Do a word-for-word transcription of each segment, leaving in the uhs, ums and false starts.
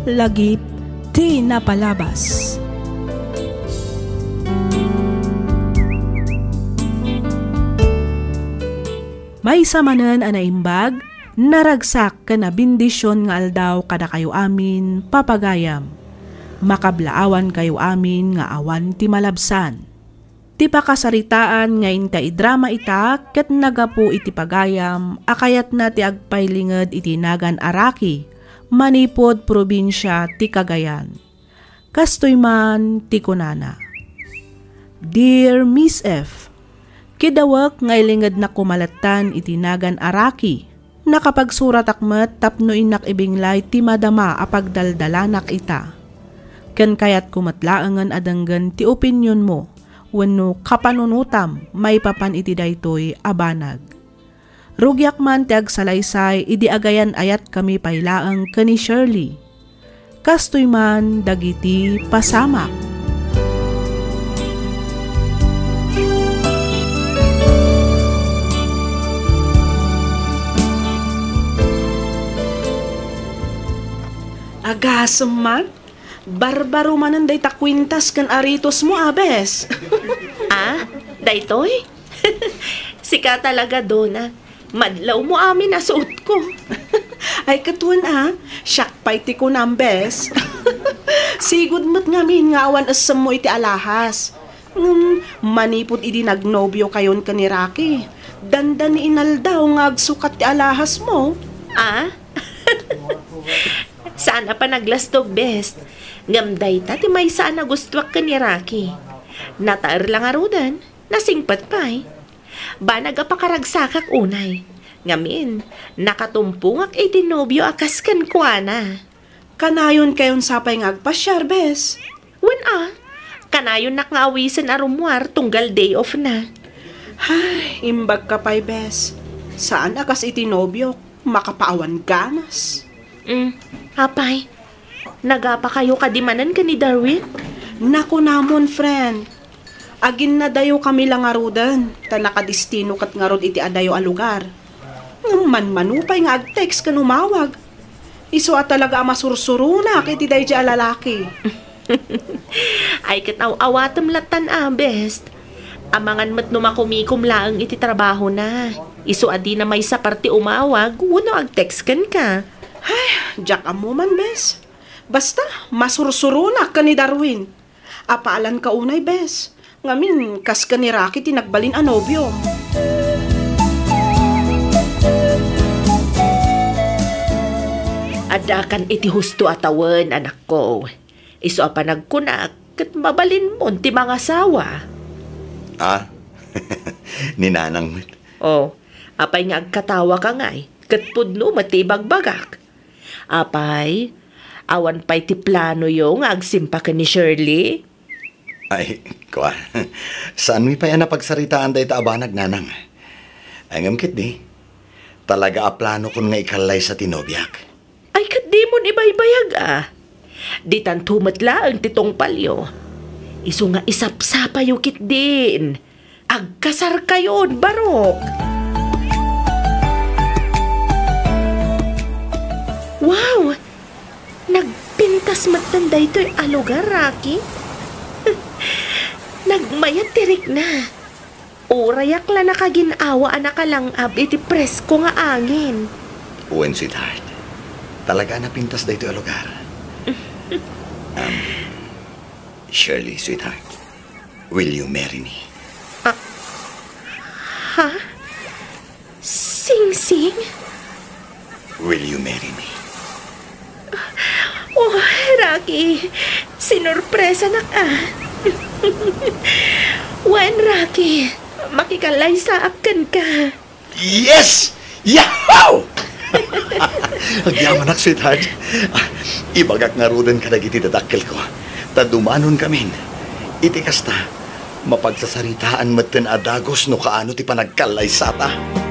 Lagip ti napalabas. Maysa manen a naimbag, naragsak ken a bendision nga aldaw kadakayo amin, papagayam. Makablaawankayo amin nga awan ti malabsan. Ti pakasaritaan nga inta idrama ita ket nagapu iti pagayam a kayatna ti agpailinged iti nagan a Rocky manipud probinsia ti Cagayan. Kastoy man ti kunana, "Dear Miss F, kidawek nga ilingednak koma lattan iti nagan a Rocky. Nakapagsuratak met tapno innak ibinglay ti madama a pagdaldalanak ita. Ken kayatko met laengen a denggen ti opinionmo wenno kapanunotam maipapan iti daytoy a banag. Rugiak man ti agsalaysay idi agayan-ayatkami pay laeng ken ni Shirley. Kastoy man dagiti pasamak." Agasem man, barbaro manen dayta kuentas ken aritosmo, a bes. Ah, daytoy? Sika talaga, Dona. Madlawmo amin a suotko. Ay, ket wen a, siak pay ti kunam, bes. Sigud met ngamin nga awan essemmo iti alahas. Ngem manipud idi nagnobiokayon ken ni Rocky, dandani inaldaw nga agsukat ti alahasmo. Ah? Saan a panaglastog, bes. Ngem dayta ti maysa a nagustuak ken ni Rocky. Nataer la ngaruden, nasingpet pay. Banag a pakaragsakak unay. Ngamin, nakatumpongak iti nobio a kas kenkuana. Kanayonkayon sapay nga agpasiar, bes? Wen a, kanayonnak nga awisen a rummuar tunggal day off na. Ay, imbagka pay, bes. Saan a kas iti nobiok, makapaawan ganas. Mm, apay, nagapakayo kadi manen ken ni Darwin? Nakunamon, friend. Aginnadayokami la ngaruden, ta nakadestino ket ngarud iti adayo a lugar. Ngem manmano pay nga ag-text ken umawag. Isu a talaga a masursuronak iti daydi a lalaki. Ay, ket aw-awatem lattan a, bes. Amangan met no makumikom laeng iti trabahona. Isu a dina maisapar ti umawag wenno ag-text kenka. Ay, diak ammo man, bes. Basta, masursuronak ken ni Darwin. Apaalanka unay, bes. Ngamin, kas ken ni Rocky ti nagbalin a nobio. Addakan iti husto a tawen, anakko. Isu a panagkunak, ket mabalinmon ti mangasawa. Ah? Ni Nanang met. Oh, apay nga agkatawaka ngay, ket pudno met ti ibagbagak. Apay, awan pay ti planoyo nga agsimpa ken ni Shirley? Ay, kua, saanmi pay a napagsaritaan dayta a banag, Nanang. Ay, ngem ketdi, talaga a planokon nga ikallaysa ti nobiak. Ay, ket dimon ibaybayag a. Ditanto met laeng ti tungpalyo. Isu nga isapsapayo ketdin. Agkasarkayon, barok! Wow! Nagpintas metten daytoy a lugar, Rocky. Nagmayat ti rikna. Urayak la nakagin-awa a nakalang-ab iti presko nga angin. Wen, sweetheart. Talaga a napintas daytoy a lugar. Um, Shirley, sweetheart. Will you marry me? Ah, ha? Singsing? Will you marry me? Oh, Rocky, sinurpresanak a. Wen, Rocky, makikallaysaak kenka. Yes! Yahoo! Agyamanak, sweetheart. Ibagak ngaruden kadagiti dadakkelko, ta dumanonkamin. Iti kasta, mapagsasaritaan metten a dagus no kaano ti panagkallaysata.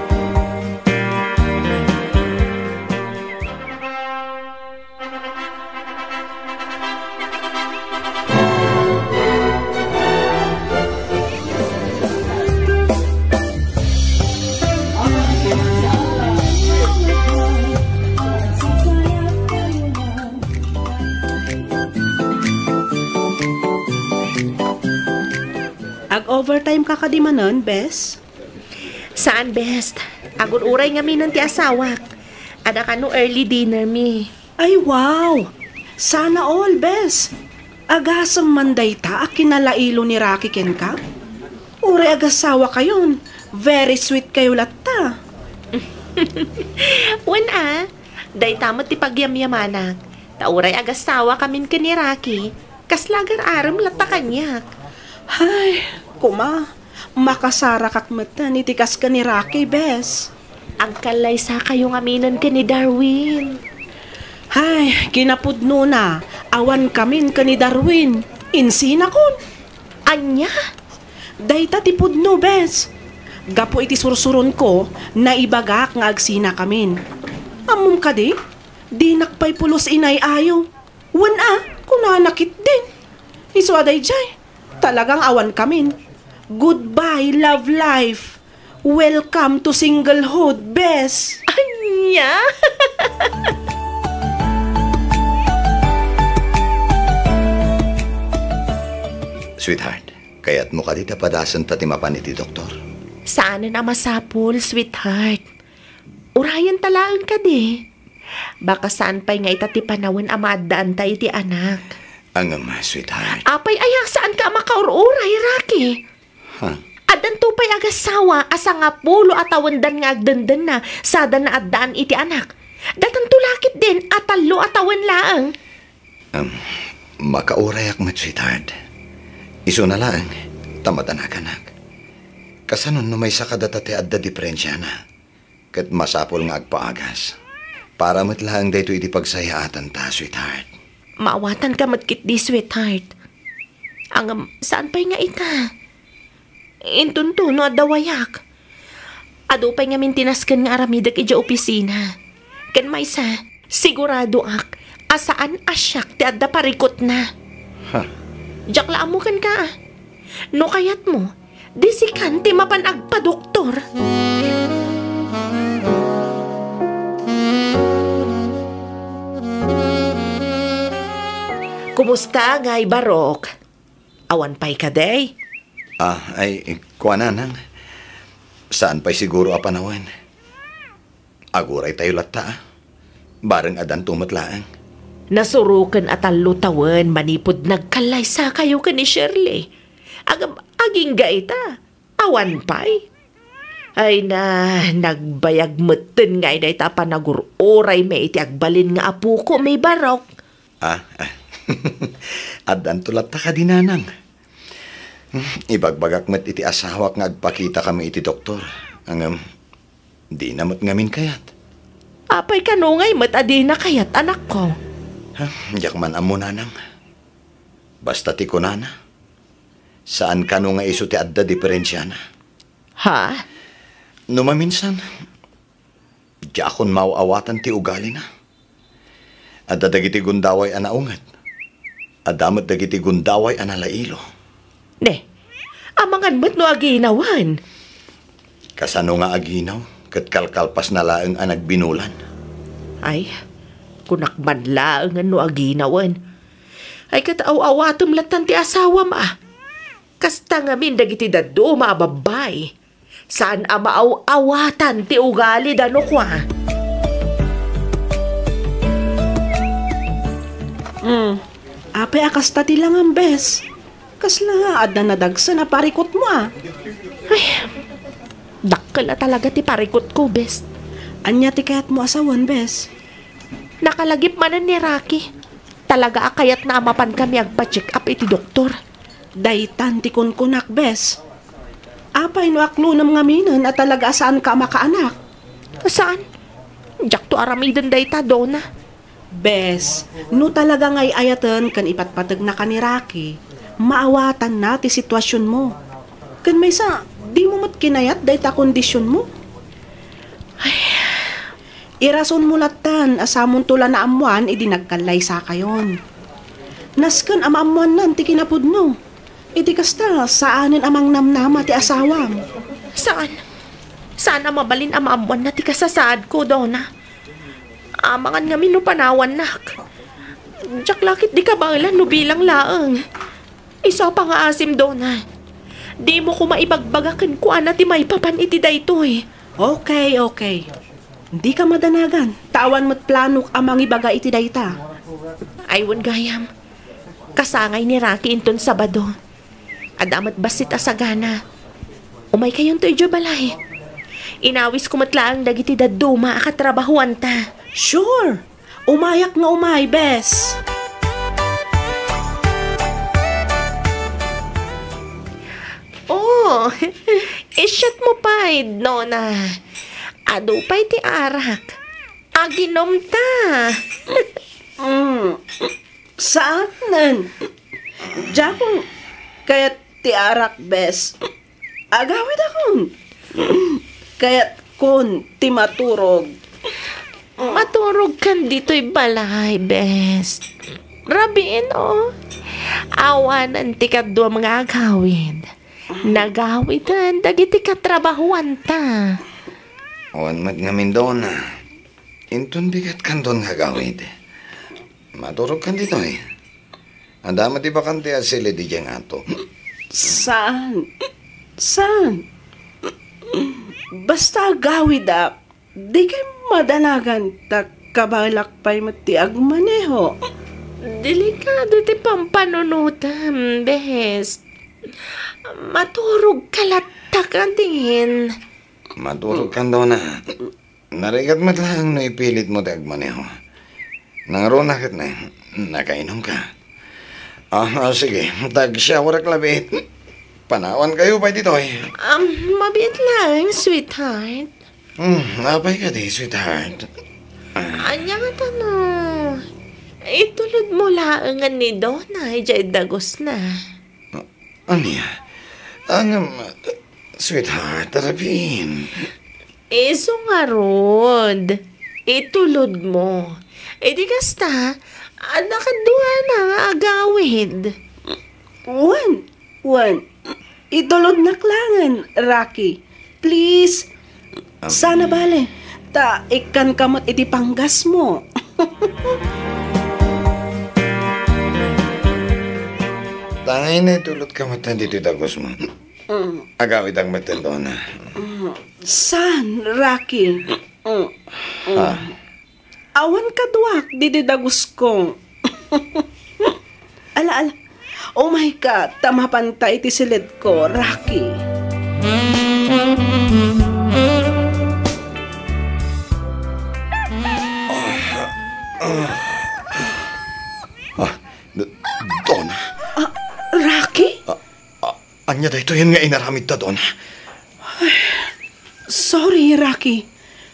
Overtime ka kadi manen, bes? Saan, bes. Agur-uray ngamin ti asawak. Adda kano early dinner mi. Ay, wow! Sana all, bes. Agasem man dayta a kinalailo ni Rocky kenka? Uray agasawa kayon, very sweet kayo latta. Wen a, dayta met ti pagyamyamanak. Ta uray agasawa kamin ken ni Rocky, kasla agar-arem latta kaniak. Ay, kuma, makasarakak metten iti kas ken ni Rocky, bes. Agkallaysa kayo ngaminen ken ni Darwin. Ay, kinapudnona, awan kamin ken ni Darwin. Insinakon. Ania? Dayta ti pudno, bes. Gapu iti sursuronko, naibagak nga agsina kamin. Ammom kadi? Dinak pay pulos inay-ayo. Wen a, kunana ketdin. Isu a daydiay, talagang awan kamin. Goodbye, love life. Welcome to singlehood, bes. Ania? Sweetheart, kayatmo kadi ta padasenta ti mapan iti doktor? Saanen a masapul, sweetheart. Urayenta laeng kadi. Baka saan pay nga ita ti panawen a maaddaanta iti anak. Ngem, sweetheart. Apay aya, saanka a makaur-uray, Rocky? Ha? Addanto pay agasawa a sangapulo a tawendan nga agdendenna sada naaddaan iti anak. Datanto la ketdin a tallo a tawen laeng. Em, makaurayak met, sweetheart. Isuna laeng, ta madanaganak. Kasano no maysa kadata ti adda diperensiana? Ket masapul nga agpaagas. Para met laeng daytoy iti pagsayaatanta, sweetheart. Maawatanka met ketdi, sweetheart. Ngem, saan pay nga ita? Intonto no adda wayak. Adu pay ngamin ti nasken nga aramidek idiay opisina. Ken maysa, siguradoak a saan a siak ti adda parikutna. Ha? Diak la ammo kenka. No kayatmo, di sikan ti mapan agpadoktor. Kumusta ngay, Barok? Awan pay kadi? Ah, ay, kuana, Nang. Saan pay siguro a panawen. Aguraytayo latta, a. Bareng addanto met laeng. Nasuroken a tallo tawen manipud nagkallaysakayo ken ni Shirley. Agam-, agingga ita. Awan pay. Ay na, nagbayag metten ngay dayta a panagur-uraymi iti agbalin nga apoko, mi Barok. Ah, ah. Addanto latta kadi, Nanang. Ibagbagak met iti asawak nga agpakitakami iti doktor. Ngem, dina met ngamin kayat. Apay kano ngay met a dina kayat, anakko? Ha, diak man ammo, Nanang. Basta ti kunana, saan kano nga isu ti adda diperensiana. Ha? No maminsan, diakon maaw-awatan ti ugalina. Adda dagiti gundaway a naunget. Adda met dagiti gundaway a nalailo. Ne, amangan met no aginawen. Kasano nga aginaw ket kalkalpasna laeng a nagbinulan? Ay, kunak man laengen no aginawen. Ay, ket aw-awatem lattan ti asawam, a. Kasta ngamin dagiti dadduma a babbai. Saan a maaw-awatan ti ugalida no kua. Hmm. Apay a kasta ti langam, bes? Kasla adda nadagsen a parikutmo, a? Ay, dakkel a talaga ti parikutko, bes. Ania ti kayatmo a sawen, bes? Nakalagip manen ni Rocky. Talaga a kayatna a mapankami agpa-check up iti doktor. Daytan ti kunkunak, bes. Apay no aklonem ngaminen a talaga a saanka a makaanak? Saan? Diakto aramiden dayta, Dona. Bes, no talaga nga ay-ayaten ken ipatpategnaka ni Rocky, maawatanna ti situasionmo. Ken maysa, dimo met kinayat dayta kondisionmo? Ay. Irasonmo lattan a samonto la naammoan idi nagkallaysakayon. Nasken a maammoannan ti kinapudno. Iti kasta, saanen a mangnamnama ti asawam. Saan? Saan a mabalin a maammoanna ti kasasaadko, Dona? Amangan ngamin no panawannak. Diak la ketdi kabaelan no bilang laeng. Isu a pangaasim, Dona. Dimo koma ibagbaga kenkuana ti maipapan iti daytoy. Okay, okay. Dika madanagan, ta awan met planok a mangibaga iti dayta. Ay, wen gayam. Kasangay ni Rocky inton Sabado. Adda met bassit a sagana. Umaykayonto idiay balay. Inawisko met laeng dagiti dadduma a katrabahoanta. Sure! Umayak nga umay, bes. Oh, i-shot mo pay, Dona. Adu pay ti arak. Aginomta. Mm, saanen. Diakon kayat ti arak, bes. Agawidakon. Kayatkon ti maturog. Maturogkan ditoy balay, bes. Rabiin, oh. Awanen ti kaduam nga agawid. Nagawiden dagiti katrabahoanta. Awan met ngamin, Dona. Inton bigatkan, Don, nga agawid. Maturogkan ditoy. Adda met ti bakante a silid idiay ngato. Saan? Saan? Basta agawidak, dikay madanagan ta kabaelak pay met ti agmaneho. Delikado ti pampanunotam, bes. Maturogka latta kadin. Maturogkan, Dona. Narigat met laeng no ipilitmo ti agmaneho. Nangruna ket na, nakainomka. Ah, ah, sige, tag-showerek labiit. Panawankayo pay ditoy. Um, mabiit laeng, sweetheart. Hmm, apay kadi, sweetheart? Ah. Ania nga tano? Itulod mo laeng ni Dona idiay dagusna. Ania? Ngem, sweetheart, rabiin. Isu ngarud, itulod mo. Idi kasta, adda kaduana nga agawid. Wen, wen. Itulodnak laengen, Rocky. Please. Sana bale, ta ikkanka met iti panggasmo. Tangay na itulodka met ditoy dagusmo. Mm. Agawidak met, Dona. Mm. Saan, Rocky? Mm. Mm. Ha? Awan kaduak ditoy dagusko. Ala, ala. Umayka, ta mapanta iti silidko, Rocky. Ah, D-, Dona? Ah, Rocky? Ah, ah, ania daytoyen nga inaramidta, Dona? Ay, sorry, Rocky.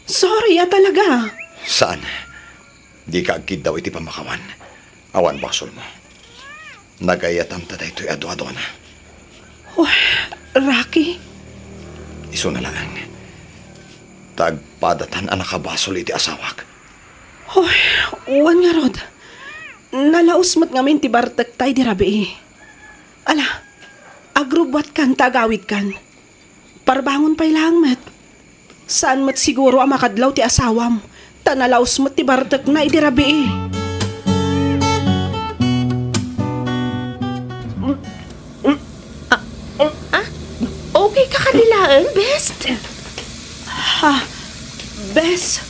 Sorry a talaga. Saan? Dika agkiddaw iti pammakawan. Awan basolmo. Nagayatanta daytoy a dua, Dona. Oh, Rocky? Isuna laeng. Ta agpadatan a nakabasol iti asawak. Hoy, wen ngarud. Nalaus met ngamin ti bartekta idi rabii. Ala, agrubbuatkan ta agawidkan. Parbangon pay laeng met. Saan met siguro a makadlaw ti asawam, ta nalaus met ti bartekna idi rabii. Ah, ah, okay ka kadi laeng, bes? Ha? Bes?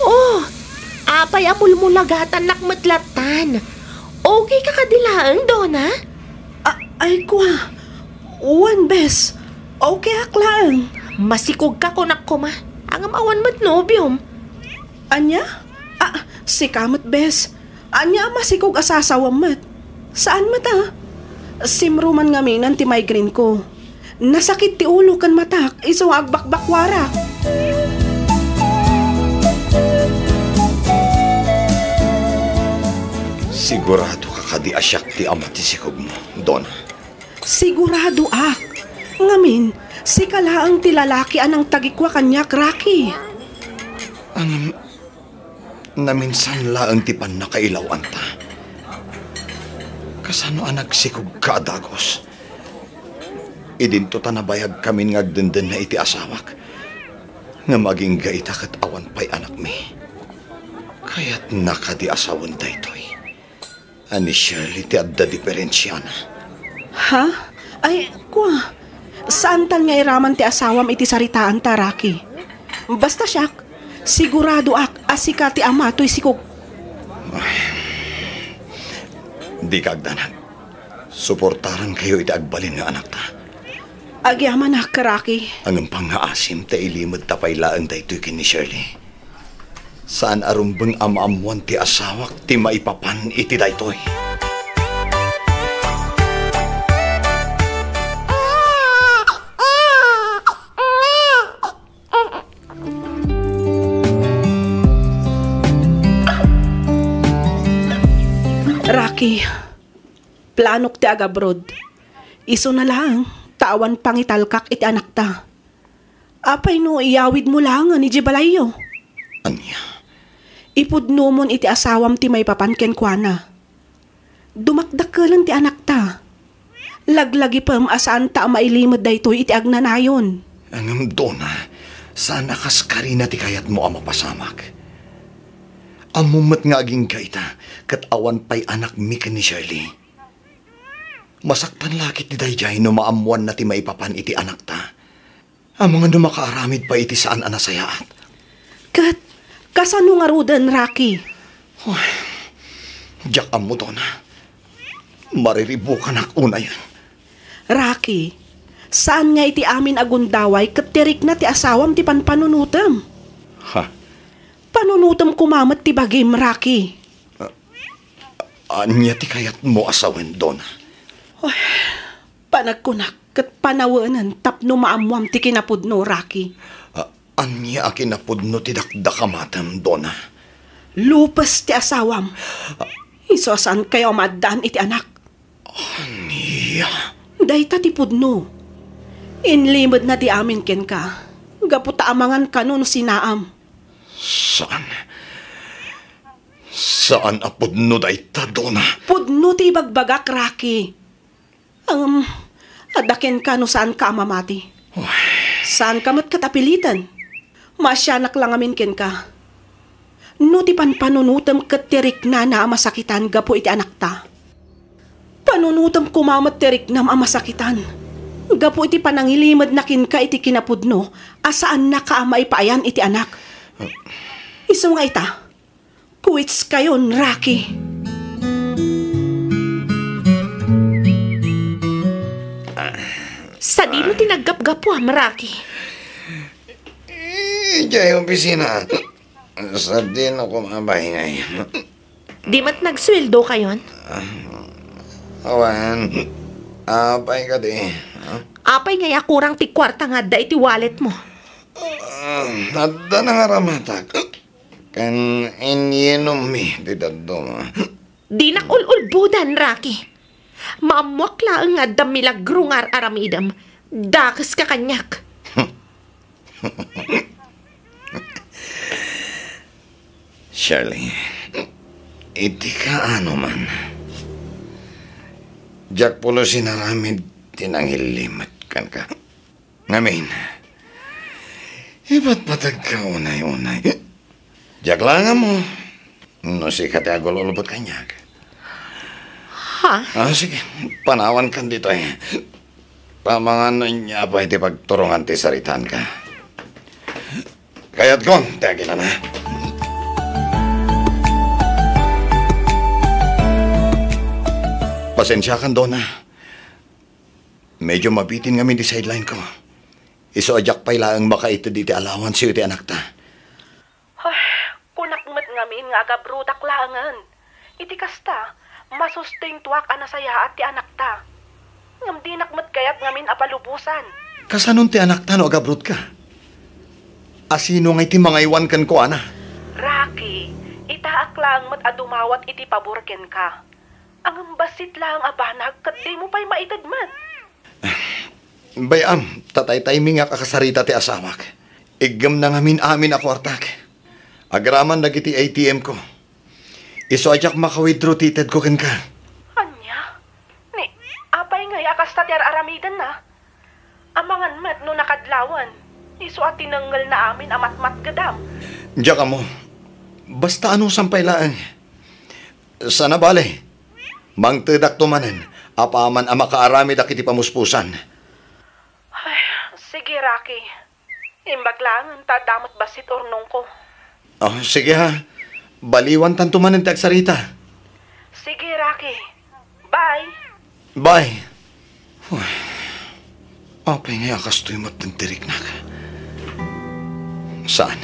Oh, apay a mulmulagatannak met lattan? Okay ka kadi laeng, Dona? A-, ay, kua. Wen, bes. Okay ak laeng. Masikog ka, kunak koma. Ngem awan met nobiom. Ania? Ah, sika met, bes. Ania a masikog a sasawem met? Saan met a? Simruman ngamin ti migraine ko. Nasakit ti ulo ken matak isu nga agbakbakwarak. Sigurado ka kadi a siak ti ama ti sikogmo, Dona? Siguradoak. Ngamin, sika laeng ti lalaki a nangtagikua kaniak, Rocky. Ngem, naminsan laeng ti pannakailawanta. Kasano a nagsikogka a dagus? Idinto ta nabayagkamin nga agdendenna iti asawak, ngem agingga ita ket awan pay anakmi. Kayatna kadi a sawen daytoy? A ni Shirley ti adda diperensiana. Ha? Ay, kua, saantan nga iraman ti asawam iti saritaanta, Rocky. Basta siak, siguradoak a sika ti ama toy sikog. Dika agdanag. Suportarankayo iti agbalin nga anakta. Agyamanak, Rocky. Ngem pangngaasim ta ilimedta pay laeng daytoy ken ni Shirley. Saan a rumbeng a maammoan ti asawak ti maipapan iti daytoy. Rocky, planok ti agabroad. Isuna laeng ta awan pangitalkak iti anakta. Apay no iyawidmo laengen idiay balayyo? Ania? Ipudnomon iti asawam ti maipapan kenkuana. Dumakdakkelen ti anakta. Laglagipem a saanta a mailimed daytoy iti agnanayon. Ngem, Dona, saan a kas karina ti kayatmo a mapasamak. Ammom met nga agingga ita, ket awan pay anakmi ken ni Shirley. Masaktan la ketdi daydiay no maammoanna ti maipapan iti anakta. Amangan no makaaramid pay iti saan a nasayaat. Ket kasano ngaruden, Rocky? Uy, diak ammo, Dona. Mariribukanak unayen. Rocky, saan nga iti amin a gundaway ket ti rikna ti asawam ti panpanunotem? Ha? Panunotem koma met ti bagim, Rocky. Ania ti kayatmo a sawen, Dona? Uy, panagkunak ket panawenen tapno maammoam ti kinapudno, Rocky. A-, ania a kinapudno ti dakdakamatem, Dona? Lupes ti asawam. Isu a saankayo a maaddaan iti anak. Ania? Dayta ti pudno. Inlimedna ti amin kenka, gapu ta amangan kano no sinaam. Saan. Saan a pudno dayta, Dona. Pudno ti ibagbagak, Rocky. Ngem, adda kenka no saanka a mamati. Uy. Saanka met ket a piliten. Maasianak la ngamin kenka. No ti panpanunotem ket ti riknana a masakitan gapu iti anakta, panunotem koma met ti riknam a masakitan gapu iti panangilimedna kenka iti kinapudno a saannaka a maipaayan iti anak. Isu nga ita, quits kayon, Rocky. Sadino ti naggapgapuam, Rocky? Idiay opisina. Sadino koma a baybay? Di met nagsueldo kayon? Awan. Apay kadi? Apay ngay a kurang ti kuarta nga adda iti wallet mo? Ah, adda nangaramatak. Ken inyinommi ti dadduma. Dinak ul-ulbodan, Rocky. Maammoak laeng nga adda milagro nga ar-aramidem. Dakeska kaniak. Shirley, iti kaano man, diak pulos inaramid ti nangilimed kenka. Ngamin, ipatpatagka unay-unay. Diak laeng ammo no sika ti agul-ulbod kaniak. Ha? Ah, sige, panawankan ditoy. Pamangan no ania pay ti pagturongan ti saritaanka. Kayatkon ti aginana. Pasensiakan, Dona. Medyo mabitin ngamin ti sideline ko. Isu a diak pay laeng makaited iti allowance iti anakta. Ay, kunak met ngamin nga agabrodak laengen. Iti kasta, masustentuak a nasayaat ti anakta. Ngem dinak met kayat ngamin a palubosan. Kasanon ti anakta no agabrodka? Asino ngay ti mangaywan kenkuana? Rocky, itaak laeng met a dumawat iti pabor kenka. Ngem bassit laeng a banag ket dimo pay maited met. Bay-am, ta tay-timingak a kasarita ti asawak. Iggemna ngamin amin a kuartak. Agraman dagiti A T M ko. Isu a diak maka-withdraw ti itedko kenka. Ania? Ni, apay ngay a kasta ti ar-aramidenna? Amangan met no nakadlawan, isu a tinengngelna amin a matmatgedam. Diak ammo. Basta anusan pay laeng. Sana bale, mangtedakto manen apaman a makaaramidak iti pamuspusan. Ay, sige, Rocky. Imbag laengen ta adda met bassit urnongko. Oh, sige ha. Baliwantanto manen ti agsarita. Sige, Rocky. Bye. Bye. Uy, apay nga kastoy met ti riknak? Saan.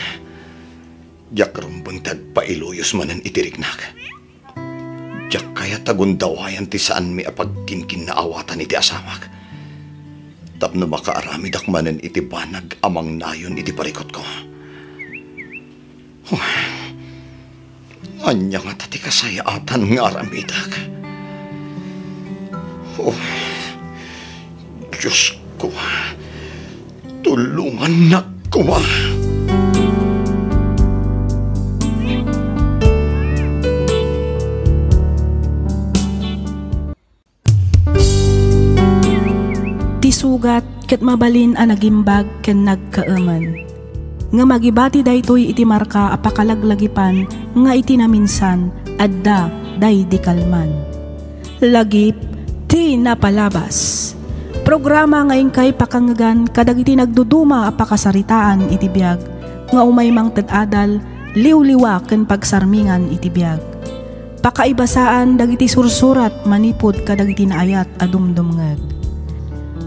Diak rumbeng ti agpailuyos manen iti riknak. Diak kayat a gundawayan ti saanmi a pagkinkinnaawatan iti asawak. Tapno makaaramidak manen iti banag a mangnayon iti parikutko. Huh. Ania ngata ti kasayaatan nga aramidak? Oh, Diosko, tulongannak koma. Ti sugat ket mabalin a nagimbag ken nagkaemen. Ngem agibati daytoy iti marka a pakalaglagipan nga iti naminsan, adda daydi kalman. Lagip ti napalabas. Programa nga inkay pakangegan kadagiti nagduduma a pakasaritaan iti biag nga umay mangted adal, liwliwa ken pagsarmingan iti biag. Pakaibasaan dagiti sursurat manipud kadagiti naayat a dumdumngeg.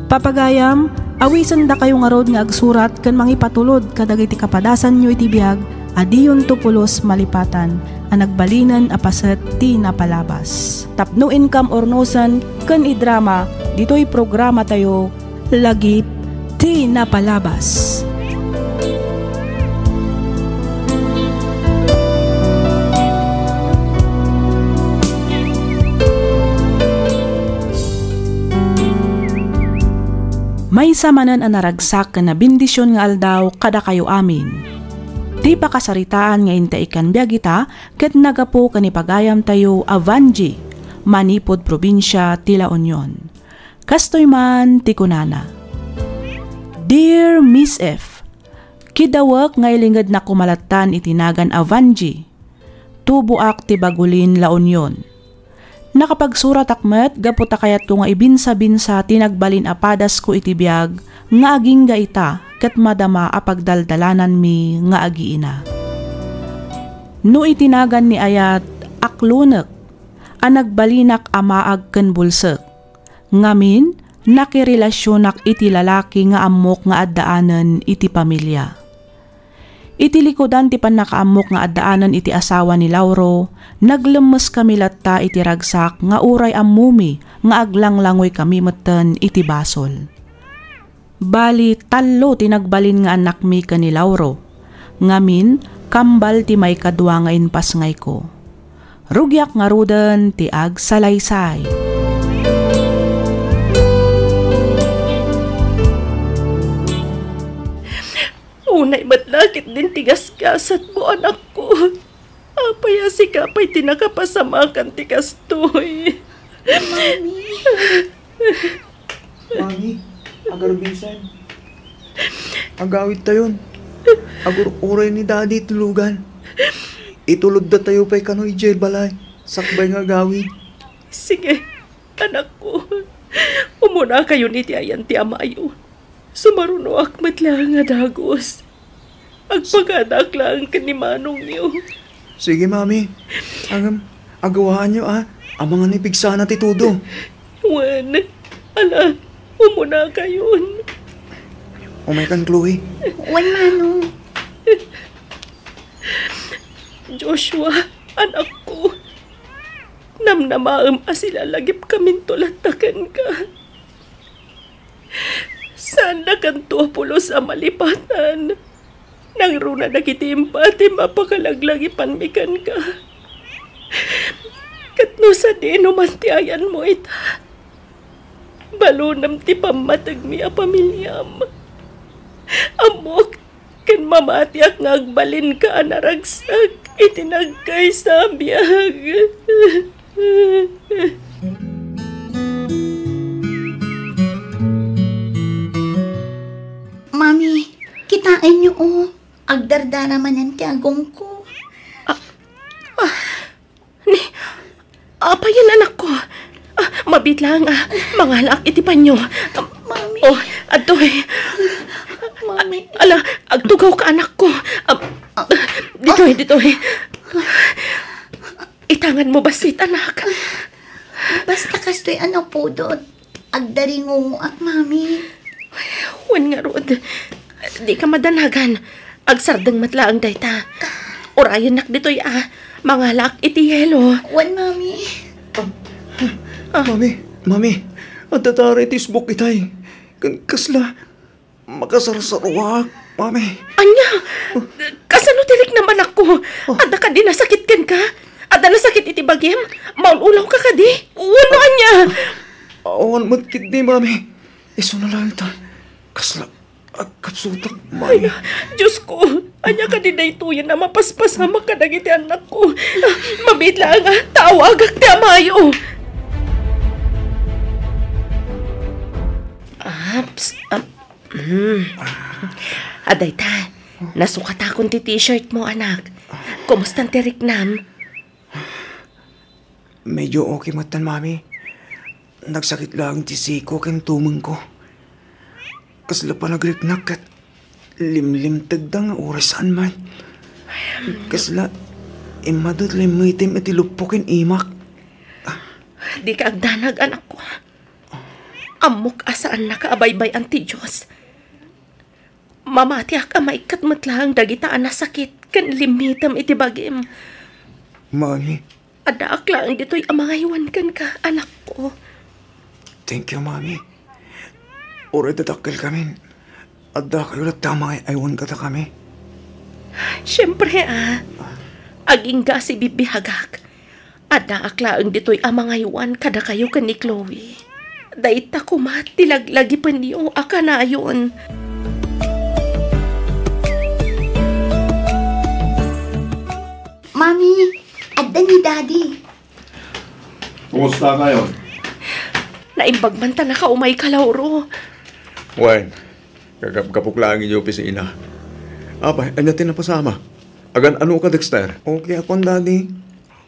Papagayam, awisendakayo ngarud nga agsurat ken mangipatulod kadagiti kapadasanyo iti biag a diyonto pulos malipatan a nagbalinen a paset ti napalabas. Tapno inkam urnosen ken idrama ditoy programatayo, Lagip ti Napalabas. Maysa manen a naragsak ken nabendision nga aldaw kadakayo amin. Ti pakasaritaan nga inta ikkan biag ita ket naggapu ken ni pagayamtayo a Vangie, manipud probinsia ti La Union. Kastoy man ti kunana, "Dear Miss F, kidawek nga ilingednak koma lattan iti nagan a Vangie. Tuboak ti Bagulin, La Union. Nakapagsuratak met gapu ta kayatko nga ibinsabinsa ti nagbalin a padasko iti biag nga agingga ita ket madama a pagdaldalananmi nga agiina. No iti nagan ni ayat, aklonek a nagbalinak a maag ken bulsek. Ngamin, nakirelasionak iti lalaki nga ammok nga addaanen iti pamilia. Iti likudan ti pannakaammok nga addaanen iti asawa ni Lauro, naglemmeskami latta iti ragsak nga uray ammomi nga aglanglangoykami metten iti basol. Bali, tallo ti nagbalin nga annakmi ken ni Lauro. Ngamin, kambal ti maikadua nga impasngayko. Rugiak ngaruden ti agsalaysay." Unay met la ketdin ti gasgasatmo, anakko. Apay a sika pay ti nakapasamakan ti kastoy? Mami. Mami, agarbisan. Agawidtayon. Agur-uray ni Daddy ti lugan. Ituluddatayo pay kano idiay balay. Sakbay nga agawid. Sige, anakko. Umunakayon iti ayan ti amayo. Sumarunoak met laeng a dagus. Agpakadaak laeng ken ni manongyo. Sige, Mami. Ngem, agawaanyo, a. Amangan ni pigsana ti tudo. Wen, ala, umunakayon. Umaykan, Chloe. Wen, Manong. Joshua, anakko. Namnamaem a silalagipkaminto latta kenka. Saandakanto a pulos a malipatan. Nangruna dagiti impatim a pakalaglagipanmi kenka. Ket no sadino man ti ayanmo ita, balonem ti pammategmi a pamiliam. Ammok ken mamatiak nga agbalinka a naragsak iti nagkaysa a biag. Mami, kitaenyo, o. Agdardara manen ti agongko. Ah, ah, ni, apayen, anakko? Ah, mabiit lang, ah. Mangalaak iti panyo. Ah, Mami. Oh, adtoy. Mami. Ala, agtugawka, anakko. Ah, ditoy, ditoy. Itanganmo bassit, anak. Basta kastoy a napudot. Agdaringungoak, Mami. Wen ngarud, dika madanagan. Agsardeng met laeng dayta. Urayennak ditoy a mangalaak iti yelo. Wen, Mami. Ah. Mami, Mami, adda dara iti isbuk itay. Ken kasla, makasarsaruak, Mami. Ania? Kasano ti riknam, anakko? Oh. Adda kadi nasakit kenka? Adda nasakit iti bagim? Maul-ulawka kadi? Wenno ania? Awan met ketdi, Mami. Isuna laeng ta. Kasla, agkapsutak, Mami. Ay, Diosko, ania kadi daytoyen a mapaspasamak kadagiti annakko? Ah, mabiit laeng a tawagak ti amayo. Aps, ap-, mm. Ah, dayta, nasukatakon ti t-shirt mo, anak. Kumusta ti riknam? Medyo okay metten, Mami. Nagsakit laeng ti siko ken tumengko. Kasla panagriknak ket limlimtegda nga uray saan met. Kasla immadu't limmitem iti luppo ken imak. Dika agdanag, anakko. Ammok a saannaka a baybay-an ti Dios. Mamatiak a maikkat met laeng dagita a nasakit ken limmitem iti bagim. Mami. Addaak laeng ditoy a mangaywan kenka, anakko. Thank you, Mami. Uray dadakkelkamin, addakayo latta a mangay-aywan kadakami. Siempre, a. Agingga a sibibiagak. Addaak laeng ditoy a mangaywan kadakayo ken ni Chloe. Dayta koma ti laglagipenyo a kanayon. Mami, adda ni Daddy. Kumusta kayo? Naimbag man ta nakaumayka, Lauro. Wen, gagapgapok laeng iti opisina. Apay, ania ti napasama? Agan-ano ka, Dexter? Okay akon, Daddy.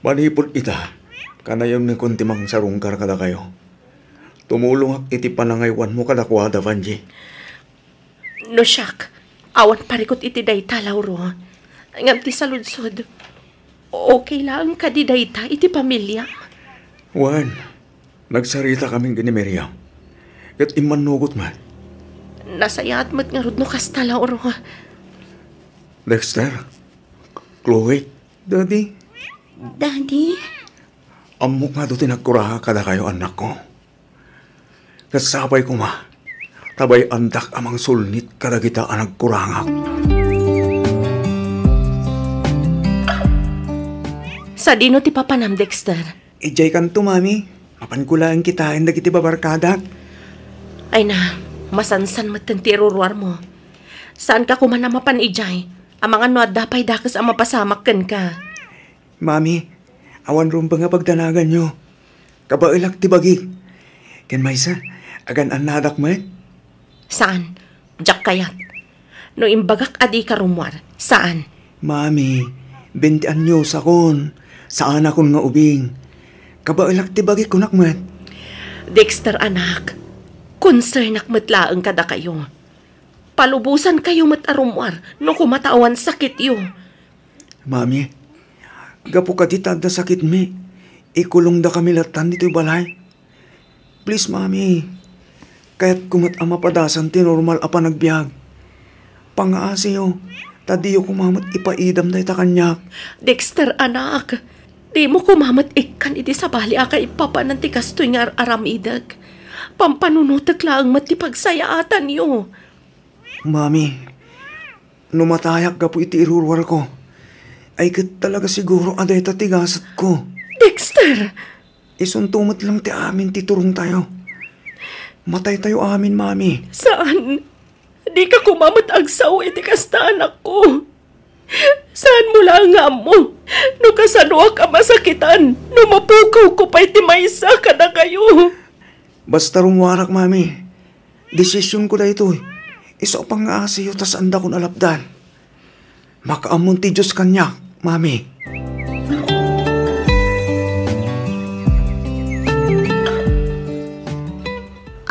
Manipud ita, kanayon nga kon ti mangsarungkar kadakayo. Tumulongak iti panangaywanmo kadakuada, Vangie. No siak, awan parikut iti dayta, Lauro. Ngem ti saludsod, okay laeng kadi dayta iti pamiliam? Wen, nagsarita kami ken ni Miriam. Ket immannugot met. Nasayaat met ngarud no kasta, Lauro. Dexter, Chloe. Daddy. Daddy? Ammok nga adu ti nagkurangak kadakayo, annakko. Ket sapay koma, ta bay-andak a mangsulnit kadagita a nagkurangak. Sadino ti papanam, Dexter? Idiay kanto, Mami. Mapanko laeng kitaen dagiti babarkadak. Ay na, masansan metten ti iruruarmo. Saanka koma a mapan idiay, amangan no adda pay dakes a mapasamak kenka. Mami, awan rumbeng a pagdanaganyo. Kabaelak ti bagik. Ken maysa, agan-annadak met? Saan. Diak kayat. No imbagak a dika rummuar, saan. Mami, bente anyosakon. Saanakon nga ubing. Kabaelak ti bagik, kunak met. Dexter, anak, concernak met laeng kadakayo. Palubosankayo met a rummuar no koma ta awan sakityo. Mami, gapu kadi ta adda sakitmi, ikulongdakami lattan ditoy balay. Please, Mami, kayatko met a mapadasan ti normal a panagbiag. Pangngaasiyo, ta diyo koma met ipaidam dayta kaniak. Dexter, anak, dimo koma met ikkan iti sabali a kaipapanan ti kastoy nga ar-aramidek. Pampanunotek laeng met ti pagsayaatanyo. Mami, no matayak gapu iti iruruarko, ay ket talaga siguro a dayta ti gasatko. Dexter! Isunto met lang ti amin ti turongtayo. Mataytayo amin, Mami. Saan? Dika koma met agsao iti kasta, anakko. Saanmo laeng nga ammo no kasanoak a masakitan no mapukawko pay ti maysa kadakayo. Basta rummuarak, Mami. Desisionko daytoy. Isu a pangngaasiyo ta saandakon a lapdan. Makaammon ti Dios kaniak, Mami.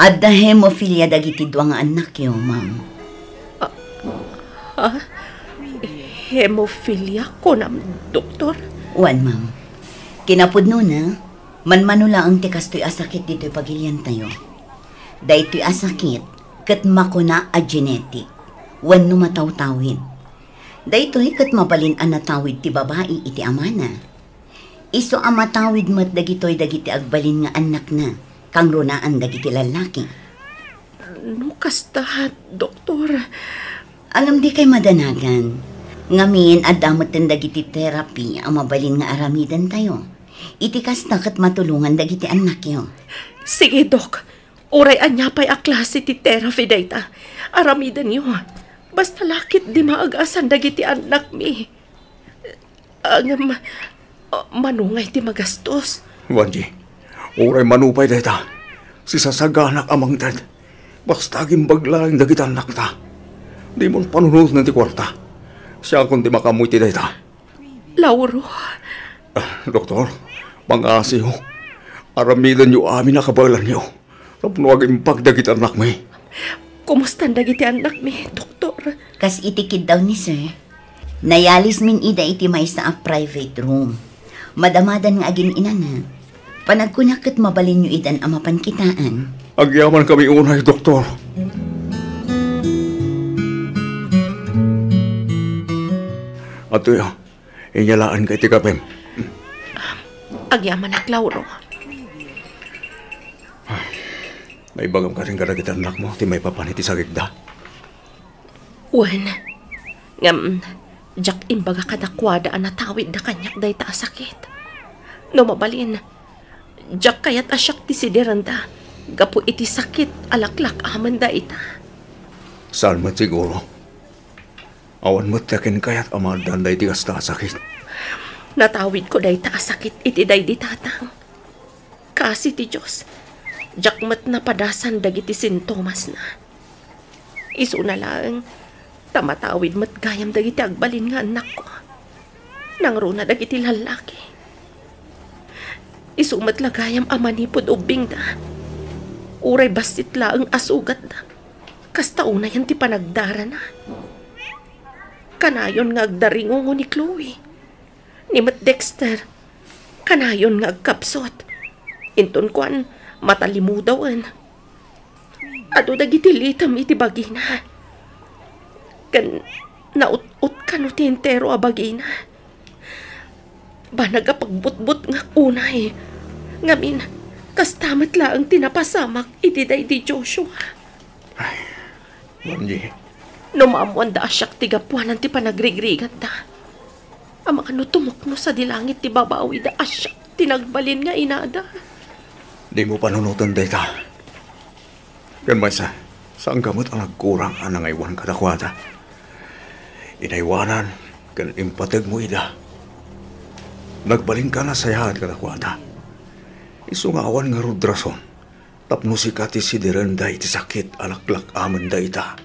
Adda hemophilia dagiti dua nga annakyo, ma'am. Ha? Hemophilia, kunam, doktor? Wen, ma'am. Kinapudnona, manmano laeng ti kastoy a sakit ditoy pagiliantayo. Daytoy a sakit ket makuna a genetic wenno matawtawid. Daytoy ket mabalin a natawid ti babai iti amana. Isu a matawid met dagitoy dagiti agbalin nga annakna, kangrunaan dagiti lallaki. No kasta, doktor. Ngem dikay madanagan. Ngamin, adda metten dagiti therapy a mabalin nga aramidentayo. Iti kasta ket matulongan dagiti annakyo. Sige, Dok. Uray ania pay a klase ti therapy dayta, aramidenyo. Basta la ket dima agassan dagiti annakmi. Ngem, ah, mano ngay ti magastos? Wanji, uray mano pay dayta, sisasaganak a mangted. Basta agimbag laeng dagiti annakta. Dimon panunoten ti kuarta. Siakon ti makaammo iti dayta. Lauro. Ah, doktor, pangngasiyo. Aramidenyo amin a kabaelanyo tapno agimbag dagiti annakmi. Kumustan dagiti annakmi, doktor? Kas iti kiddaw ni Sir, nayalismin ida iti maysa a private room. Madamadan nga agin-inana. Panagkunak ket mabalinyo idan a mapan kitaen. Agyamankami unay, doktor. Adtoya, inyalaenka iti kapem. Agyamanak, Lauro. Naibagam kadagiti annakmo ti maipapan iti sakitda? Wen, ngem, diak imbaga kadakuada a natawidda kaniak dayta a sakit. No mabalin, diak kayat a siak ti sidirenda gapu iti sakit a laklak-amen dayta. Saan met siguro. Awan met ti akin kayat a maaddaan daydi kasta a sakit. Natawidko dayta a sakit iti daydi tatang. Kaasi ti Dios, diak met napadasan dagiti sintomasna. Isuna laeng, ta matawid met gayam dagiti agbalin nga annakko. Nangruna dagiti lallaki. Isu met la gayam a manipud ubbingda. Uray bassit laeng a sugatda. Kasta unayen ti panagdarana. Kanayon nga agdaringungo ni Chloe. Ni met Dexter, kanayon nga agkapsut. Inton kuan, matalimudawen. Adu dagiti litem iti bagina. Ken naut-ot kano ti entero a bagina. Banag a pagbutbutngak unay. Ngamin, kasta met laeng ti napasamak iti daydi Joshua. Ay, Wanji. No maammoanda a siak ti gapuanan ti panagrigrigatda. Amangan no tumukno sadi langit ti babawida a siak ti nagbalin nga inada. Dimo panunoten dayta. Ken maysa, saanka met a nagkurang a nangaywan kadakuada. Inaywanan ken impategmo ida. Nagbalinka a nasayaat kadakuada. Isu nga awan ngarud rason tapno sika ti sidirenda iti sakit a laklak-amen dayta.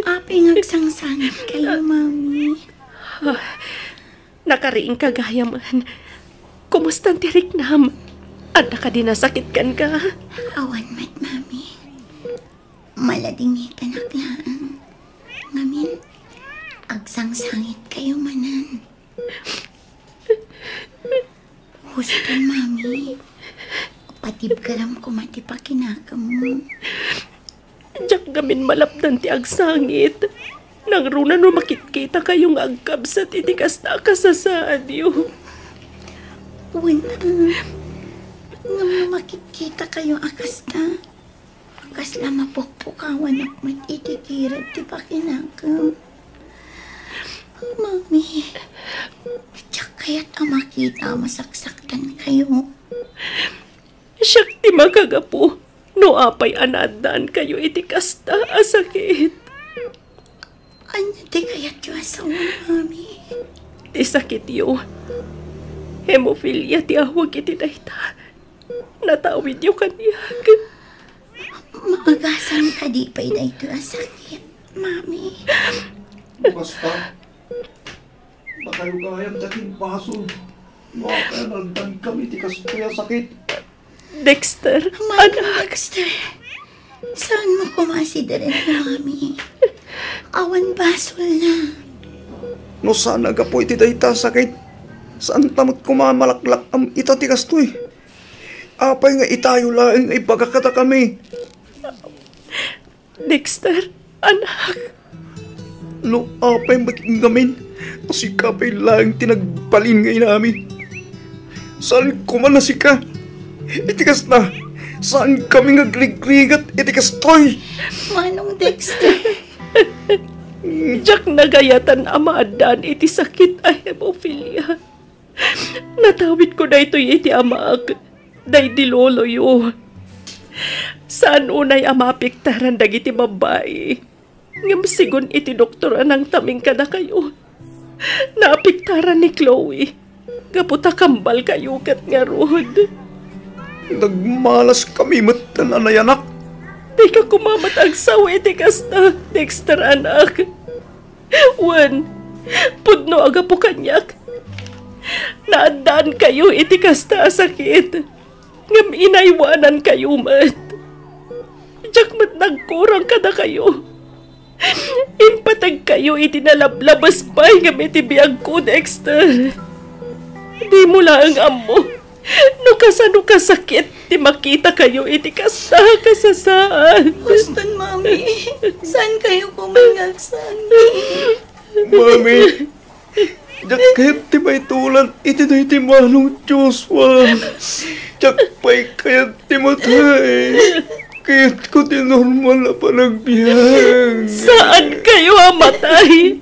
Apay nga agsangsangit kayo, Mami? Ah, nakariingka gayamen. Kumustan ti riknam? Adda kadi nasakit kenka? Awan met, Mami. Maladingitanak laeng. Ngamin, agsangsangit kayo manen. Husto, Mami. Patibkaram koma ti pakinakemmo. Diak ngamin malapdan ti agsangit. Nangruna no makitkita kayo nga agkabsat iti kasta a kasasaadyo. Wen, ah, ngem no makitkita kayo a kasta, kasla mapukpukawanak met iti kirad ti pakinakem. Mami, diak kayat a makita a masaksaktan kayo. Siak ti makagapu no apay a naaddaan kayo iti kasta a sakit. Ania ti kayatyo a sawen, Mami? Ti sakityo. Hemophilia ti awag iti dayta. Natawidyo kaniak. Maagasan kadi pay daytoy a sakit, Mami? No kasta, dakayo gayam ti agimbasol. No apay a naldankami iti kastoy a sakit? Dexter, Manong anak. Dexter, saan mo koma a sideren ni Mami? Awan basolna. No saan a gapu iti dayta a sakit, saanta met koma a malaklak-am ita ti kastoy. Apay nga itayo laeng nga ibaga kadakami? Dexter, anak. No apay met ngamin a sika pay laeng ti nagbalin nga inami. Saan koma a sika. Iti kasta, saan kami nga agrigrigat iti kastoy. Manong Dexter. Diak nagayatan a maaddaan iti sakit a hemophilia. Natawidko daytoy iti amaak, daydi loloyo. Saan unay a maapektaran dagiti babbai. Ngem sigun iti doktor a nangtaming kadakayo, naapektaran ni Chloe. Gapu ta kambalkayo ket ngarud. Nagmalaskami met a nayanak. Dika koma met agsao iti kasta, Dexter, anak. Wen, pudno a gapu kaniak. Naaddaankayo iti kasta a sakit, ngem inaywanankayo met. Diak met nagkurang kadakayo. Impategkayo iti nalablabes pay ngem iti biagko, Dexter. Dimo laeng ammo no kasano kasakit ti makitakayo iti kasta a kasasaad. Huston, Mami. Saankayo koma nga agsangit. Mami, diak kayat ti maitulan iti daydi Manong Joshua. Diak pay kayat ti matay. Kayatko ti normal a panagbiag. Saankayo a matay.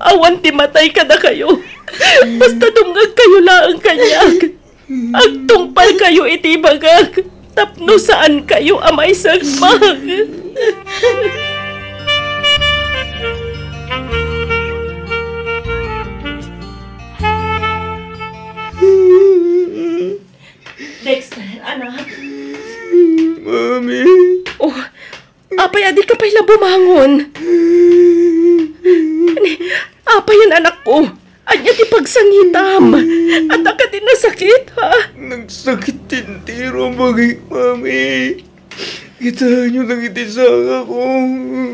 Awan ti matay kadakayo. Basta dumngegkayo laeng kaniak. Agtungpalkayo iti ibagak tapno saankayo a maisagmak. Dexter, anak. Mami. Oh, apay a dika pay la bumangon? Ni, apay yan, anakko? Ania ti pagsangitam? Adda kadi nasakit, ha? Nagsakit ti entero a bagik, Mami. Kitaenyo dagiti sangako.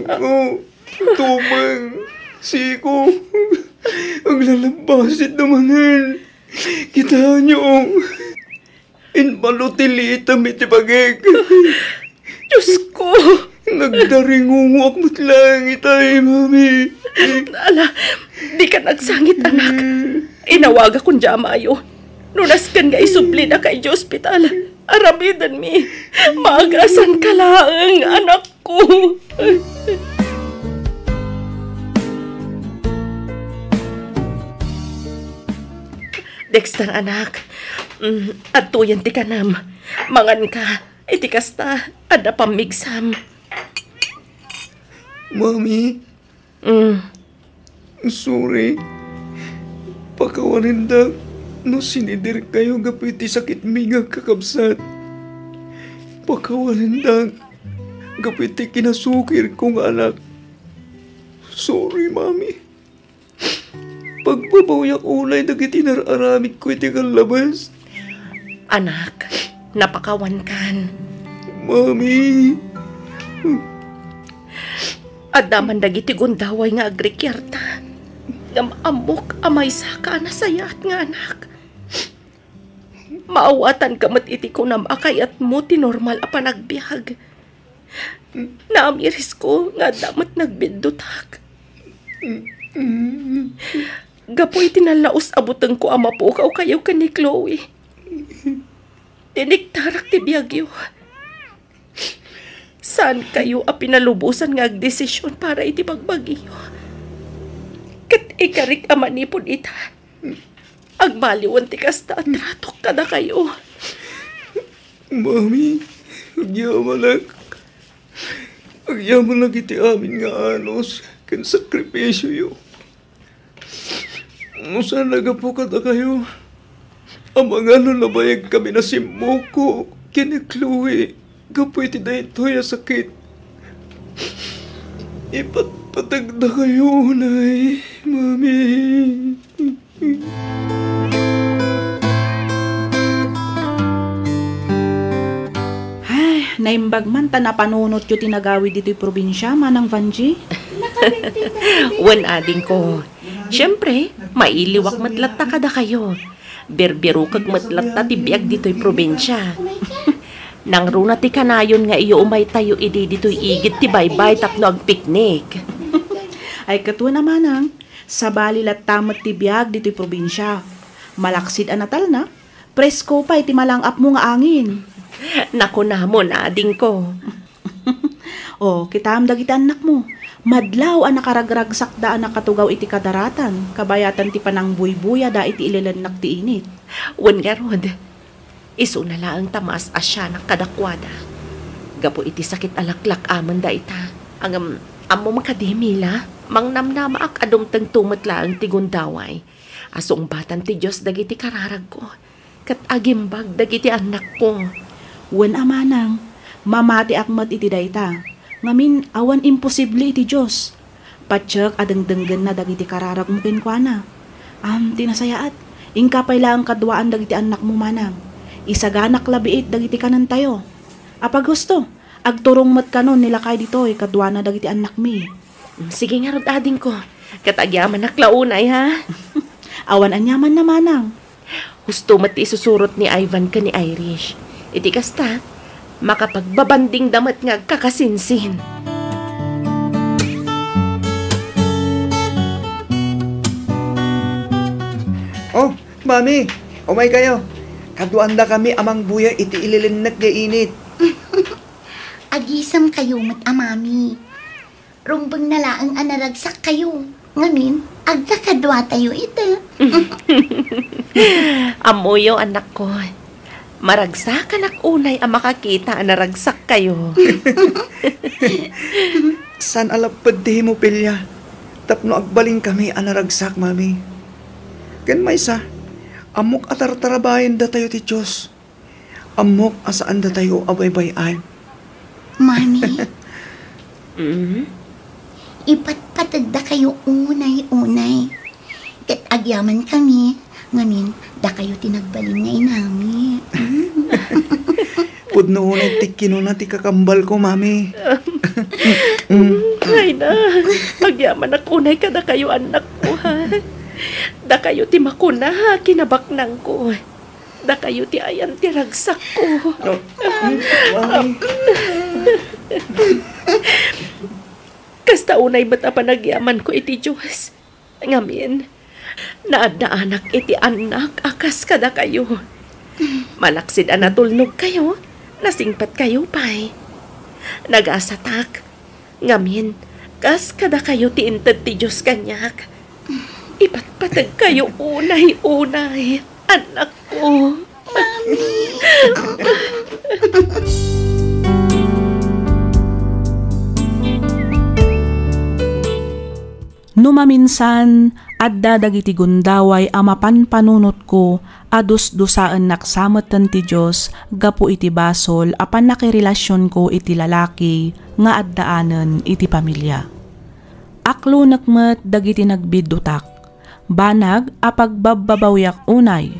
Oh, tumeng, siko. Aglalabbasit da manen. Kitaenyo. Imbalo ti liitem iti bagik. Diosko! Nagdaringungoak met laeng itay, Mami. Ala, dika agsangit, anak. Inawagakon diay amayo. No nasken nga isublidaka idiay ospital, aramidenmi. Maagasanka laeng, anakko. Dexter, anak. Mm, adtoyen ti kanem. Manganka. Iti kasta, adda pammigsam. Mami. Mm. Sorry. Pakawanendak no siniderkayo gapu iti sakitmi nga agkakabsat. Pakawanendak gapu iti kinasukirko nga anak. Sorry, Mami. Pagbabawiak unay dagiti nar-aramidko iti kallabes. Anak, napakawankan. Mami. Adda man dagiti gundaway nga agrikiarta. Ngem ammok a maysaka a nasayaat nga anak. Maawatanka met iti kunam a kayatmo ti normal a panagbiag. Naamirisko nga adda met nagbiddutak. Gapu iti nallaus a butengko a mapukawkayo ken ni Chloe, tiniktarak ti biagyo. Saankayo a pinalubosan nga agdesisyon para iti bagbagiyo. Ket ikarik a manipud ita, agbaliwen ti kasta a tratok kadakayo. Mami, agyamanak. Agyamanak iti amin nga anus ken sakripisioyo. No saan a gapu kadakayo, amangan no nabayagkami a simmuko ken ni Chloe gapu iti daytoy a sakit. Ipatpatagdakayo unay, Mami. Ay, naimbag man ta napanunotyo ti nagawid ditoy probinsia, Manang Vanji. Wen, adingko. Siempre, mailiwak met latta kadakayo. Birbirukek met latta ti biag ditoy probinsia. Nangruna ti kanayon nga iyo umaytayo idi ditoy igid ti baybay tapno agpiknik. Ay, ket wen a, Manang, sabali latta met ti biag ditoy probinsia. Malaksid a natalna, presko pay ti malang-apmo nga angin. Nakunamon, adingko. O, kitam dagiti annakmo. Madlaw a nakaragragsakda a nakatugaw iti kadaratan, kabayatan ti panangbuybuyada iti ilelennak ti init. Wen ngarud, isuna laeng ta maas-asianak kadakuada. Gapu iti sakit a laklak-amenda ita. Ngem, ammom kadi, Mila, mangnamnamaak a dumtengto met laeng ti gundaway a sungbatan ti Dios dagiti kararagko ket agimbag dagiti annakko. Wen a, Manang, mamatiak met iti dayta. Ngamin, awan imposible iti Dios. Patiek a dengdenggenna dagiti kararagmo kenkuana. Am, ti nasayaat, inka pay laeng kaduaan dagiti annakmo, Manang. Isaganak la biit dagiti kanentayo. Apaghusto, agturong met kanon ni lakay ditoy kaduana dagiti annakmi. Mm, sige ngarud, adingko. Ket agyamanak la unay, ha? Awan aniamanna, Manang. Husto met ti isusurot ni Ivan ken ni Irish. Iti kasta, makapagbabandingda met nga agkakasinsin. Oh, Mami, umaykayo. Kaduandakami a mangbuya iti ililinnek nga init. Agisemkayo met a Mami. Rumbeng na laeng a naragsakkayo. Ngamin, agkakaduatayo ita. Ammoyo, annakko. Maragsakanak unay a makakita a naragsakkayo. Saan a lapped ti hemophilia tapno agbalinkami a naragsak, Mami. Ken maysa, ammok a tartarabaendatayo ti Dios. Ammok a saandatayo a baybay-an. Mami, Mm? Ipatpategdakayo unay-unay. Ket agyamankami, ngamin, dakayo ti nagbalin nga inami. Mm. Pudno unay ti kinuna ti kakambalko, Mami. Mm. Ay na, agyamanak unay kadakayo, annakko, ha? Dakayo ti makuna, ha, kinabaknangko. Dakayo ti ayan ti ragsakko. Oh, mm, Mami. Kasta unay met a panagyamanko iti Dios. Ngamin, naaddaanak iti annak a kas kadakayo. Malaksid a natulnogkayo, nasingpetkayo pay. Nagasatak. Ngamin, kas kadakayo ti inted ti Dios kaniak. Ipatpategkayo unay-unay, annakko. Mami. No maminsan, adda dagiti gundaway a mapanpanunotko a dusdusaennak sa metten ti Dios gapu iti basol a pannakirelasionko iti lalaki nga addaanen iti pamilia. Aklonek met dagiti nagbiddutak, banag a pagbabbabawiak unay.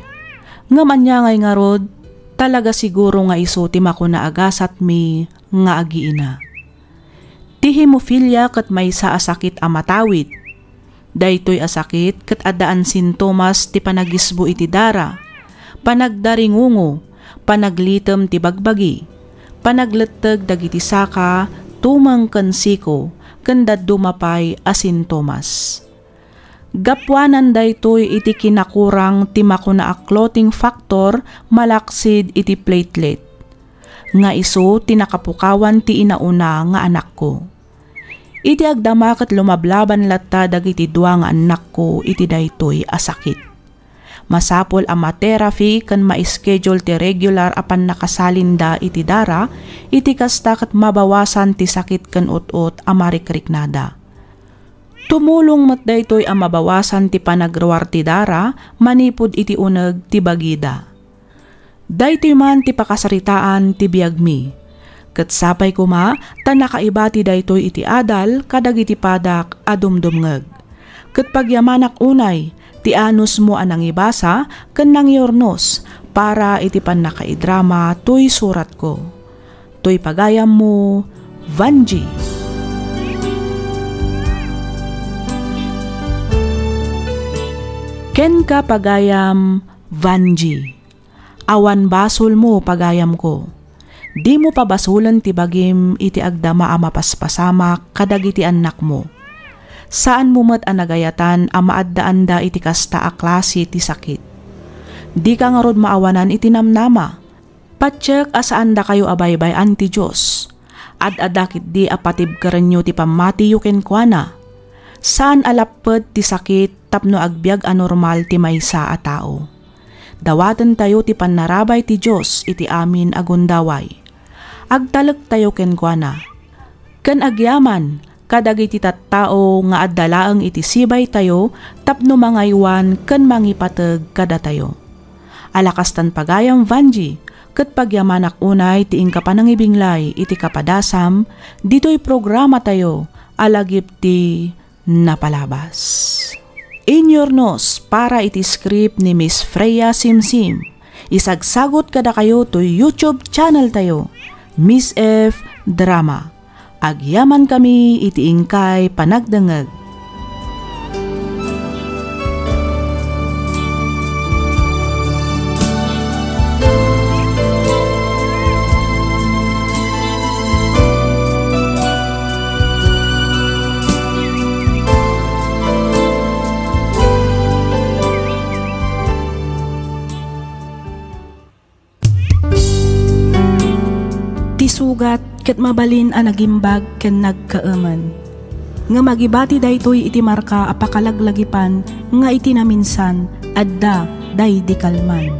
Ngem ania ngay ngarud, talaga siguro nga isu ti makuna a gasatmi nga agiina. Ti hemophilia ket maysa a sakit a matawid. Daytoy a sakit ket addaan sintomas ti panagisbo iti dara, panagdaringungo, panaglitem ti bagbagi, panagletteg dagiti saka, tumeng ken siko, ken dadduma pay a sintomas. Gapuanan daytoy iti kinakurang ti makuna a clotting factor malaksid iti platelet, nga isu ti nakapukawan ti inauna nga anakko. Iti agdama ket lumablaban latta dagiti dua nga annakko iti daytoy a sakit. Masapul a ma-therapy ken ma-schedule ti regular a pannakasalinda iti dara, iti kasta ket mabawasan ti sakit ken ut-ot a marikriknada. Tumulong met daytoy a mabawasan ti panagruar ti dara manipud iti uneg ti bagida. Daytoy man ti pakasaritaan ti biagmi, Ket sapay koma ta nakaibati daytoy iti adal kadagiti padak a dumdumngeg. Ket pagyamanak unay ti anusmo a nangibasa ken nangiurnos para iti pannakaidrama toy suratko. Toy pagayammo, Vanji. Kenka, pagayam, Vanji. Awan basolmo, pagayamko. Dimo pabasolen ti bagim iti agdama a mapaspasamak kadagiti annakmo. Saanmo met a nagayatan a maaddaanda iti kasta a klase ti sakit. Dika ngarud maawanan iti namnama. Patiek a saandakayo a baybay-an ti Dios. Ad-adda ketdi a patibkerenyo ti pammatiyo kenkuana. Saan a lapped ti sakit tapno agbiag a normal ti maysa a tao. Dawatentayo ti pannarabay ti Dios iti amin a gundaway. Agtalektayo kenkuana. Ken agyaman kadagiti tattao nga adda laeng iti sibaytayo tapno mangaywan ken mangipateg kadatayo. Ala kastan, pagayam Vanji, ket pagyamanak unay ti inka panangibinglay iti kapadasam ditoy programatayo a lagip ti Napalabas. Inyurnos para iti script ni Miss Freya Simsim. Isagsagot kadakayo toy YouTube channel tayo, Miss F Drama. Agyamankami iti inkay panagdengngeg. Ti sugat ket mabalin a nagimbag ken nagkaemen. Ngem agibati daytoy iti marka a pakalaglagipan nga iti naminsan adda daydi kalman.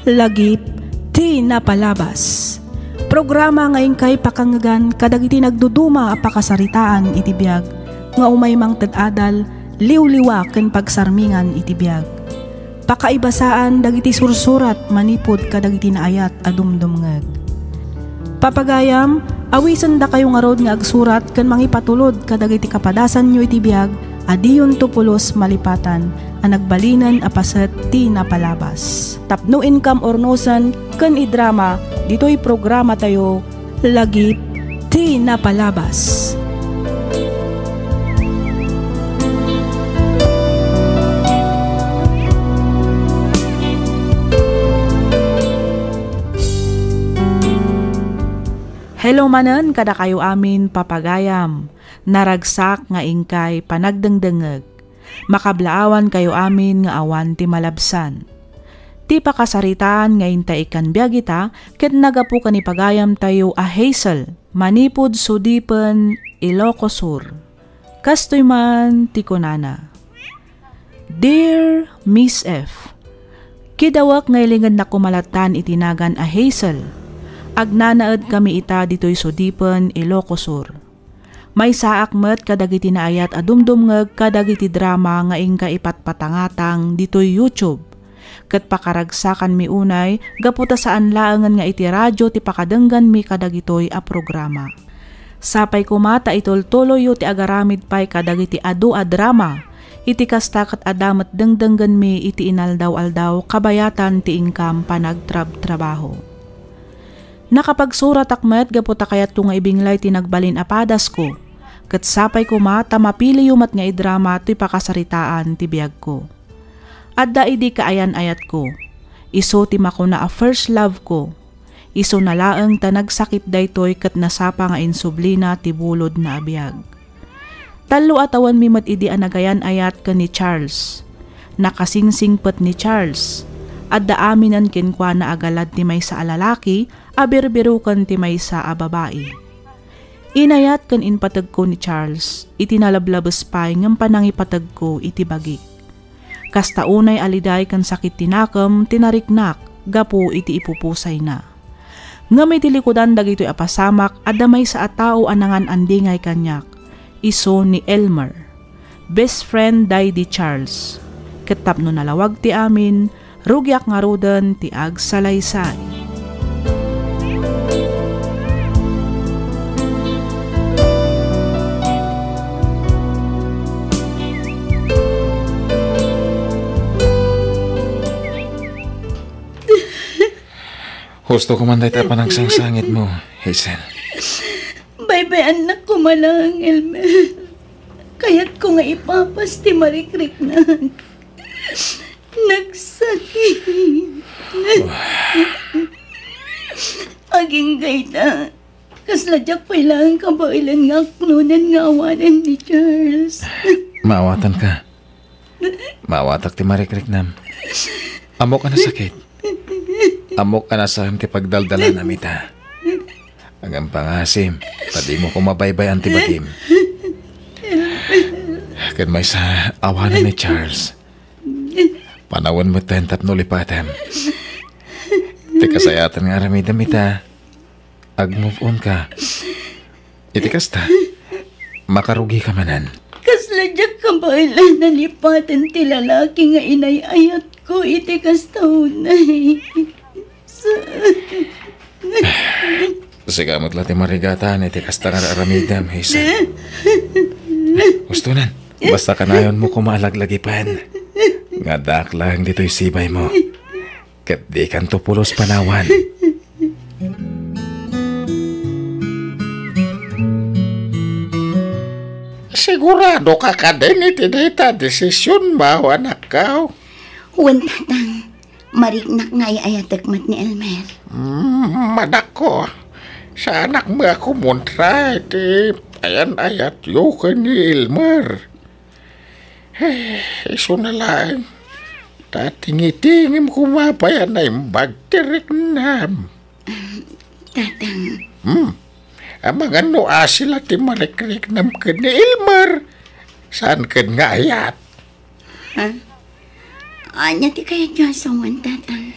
Lagip ti napalabas. Programa nga inkay pakangngegan kadagiti nagduduma a pakasaritaan iti biag nga umay mangted adal, liwliwa ken pagsarmingan iti biag. Pakaibasaan dagiti sursurat manipud kadagiti naayat a dumdumngeg. Papagayam, awisendakayo ngarud nga agsurat ken mangipatulod kadagiti kapadasanyo iti biag a diyonto pulos malipatan a nagbalinen a paset ti napalabas. Tapno inkam urnosen ken idrama ditoy programatayo, Lagip ti Napalabas. Hello manen kadakayo amin, papagayam. Naragsak nga inkay panagdengdengngeg. Makablaawankayo amin nga awan ti malabsan. Ti pakasaritaan nga inta ikkan biag ita ket naggapu ken ni pagayamtayo a Hazel, manipud Sudipen, Ilocos Sur. Kastoy man ti kunana, Dear Miss F, kidawek nga ilingednak koma lattan iti nagan a Hazel. Agnanaedkami ita ditoy Sudipen, Ilocos Sur. Maysaak met kadagiti naayat a dumdumngeg kadagiti drama nga inka ipatpatangatang ditoy YouTube. Ket pakaragsakanmi unay gapu ta saan laengen nga iti radio ti pakadengganmi kadagitoy a programa. Sapay koma ta itultuloyyo ti agaramid pay kadagiti adu a drama. Iti kasta ket adda met dengdenggenmi iti inaldaw-aldaw kabayatan ti inkam panagtrabtrabaho. Nakapagsuratak met gapu ta kayatko nga ibinglay ti nagbalin a padasko, ket sapay koma ta mapiliyo met nga idrama toy pakasaritaan ti biagko. Adda idi kaayan-ayatko. Isu ti makuna a first love ko. Isuna laeng ta nagsakit daytoy ket nasapa nga insublina ti bulodna a biag. Tallo a tawenmi met idi a nagayan-ayat ken ni Charles. Nakasingsingpet ni Charles. Adda aminen kenkuana a galad ti maysa a lalaki a birbiroken ti maysa a babai. Inayat ken impategko ni Charles iti nalablabes pay ngem panangipategko iti bagik. Kasta unay a liday ken sakit ti nakem ti nariknak gapu iti ipupusayna. Ngem iti likudan dagitoy a pasamak, adda maysa a tao a nangan-andingay kaniak, isu ni Elmer, best friend daydi Charles. Ket tapno nalawag ti amin, rugiak ngaruden ti agsalaysay. Husto ko man dayta a panagsangsangitmo, Hazel. Baybay-annak koma laeng, Elmer. Kayatko nga ipapas ti marikriknak. Nagsakit. Agingga ita, kasla diak pay laeng kabaelan nga aklonen nga awanen ni Charles. Maawatanka. Maawatak ti marikriknam. Ammok a nasakit. Ammok a nasaan ti pagdaldalanam ita. Ngem pangasim, ta dimo koma baybay-an ti bagim. Ken maysa, awanen ni Charles. Panawen metten tapno lipatem. Ti kasayatan nga aramidem ita, ag-move on ka. Iti kasta, makarugika manen. Kasla diak kabaelan a lipaten ti lalaki nga inay-ayatko iti kasta unay. Sa- Sika met la ti marigatan iti kasta nga aramidem, Hazel. Hustonan, basta kanayonmo koma a laglagipen nga addaak laeng ditoy sibaymo. Ket dikanto pulos panawan. Siguradoka kadin iti dayta a desisionmo, anakko? Wen, Tatang. Mariknak nga ay-ayatek met ni Elmer. Mm, anakko. Saanak met a kumontra iti ayan-ayatyo ken ni Elmer. Eh, isuna laeng. Ta tingitingem koma pay a naimbag ti riknam. Tatang. Hmm. Amangan no asi la ti marikriknam ken ni Elmer. Saan ken nga ayat? Ha? Ania ti kayatyo a sawen, Tatang?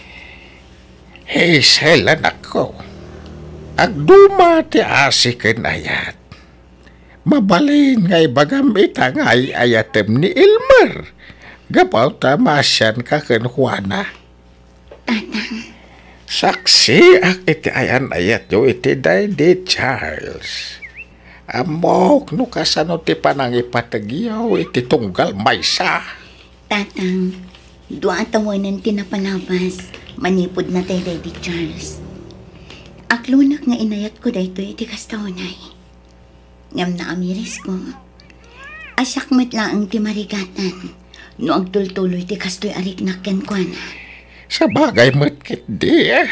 Hazel, anakko. Agduma ti asi ken ayat. Mabalin nga ibagam ita nga ay-ayatem ni Elmer gapu ta maasianka kenkuana. Tatang. Saksiak iti ayan-ayatyo iti daydi Charles. Ammok no kasano ti panangipategyo iti tunggal maysa. Tatang, dua a tawenen ti napalabas manipud natay daydi Charles. Aklonak nga inayatko daytoy iti kasta unay. Ngem naamirisko a siak met laeng ti marigatan no agtultuloy ti kastoy a riknak kenkuana. Sabagay met ketdi, eh.